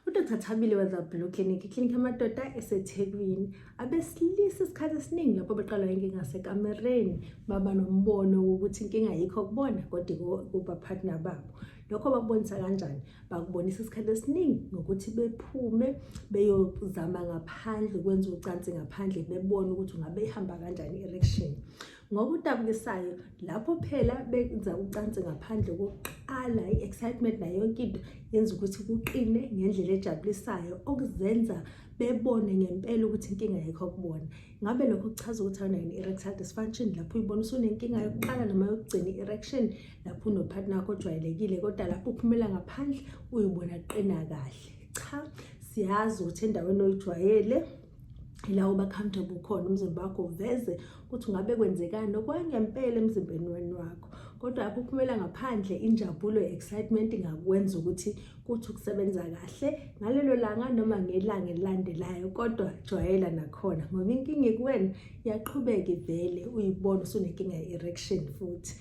UDr Thabile wenza Blue Clinic, iklinikhi yamadoda eseThekwini. Abesilisa isikhathi esiningi lapho beqalwa inkinga sekamereni baba nombono wokuthi inkinga ayikho kubona kodwa kuba-partner babo. Lokho bakubonisa kanjani? Bakubonisa isikhathi esiningi ngokuthi bephume beyozama ngaphandle, kwenza ucansi ngaphandle, bebone ukuthi ungabe ihamba kanjani i-erection. Ngokudabukisayo, lapho phela benza ucansi ngaphandle kokuqala, i-excitement nayo yonke into yenza ukuthi kuqine ngendlela ejabulisayo, okuzenza bebone ngempela ukuthi inkinga yayikho kubona. Ngabe lokho kuchaza ukuthi awunayo i-erectile dysfunction? Lapho uyibona usunenkinga yokuqala noma yokugcina i-erection lapho unopartner wakho ojwayelekile, kodwa lapho uphumela ngaphandle uyibona kuqina kahle. Cha, siyazi ukuthi endaweni oyijwayele ila uba comfortable khona, umzimba wakho uveze ukuthi ungabe kwenzekani okwangempela emzimbeni wenu wakho, kodwa lapho uphumela ngaphandle injabulo, excitement ingakwenza ukuthi kuthi ukusebenza kahle ngalelo langa noma ngelanga elilandelayo. Kodwa jwayela nakhona, ngoba inkinga ikuwena iyaqhubeka ivele, uyibone usunenkinga ye-erection futhi.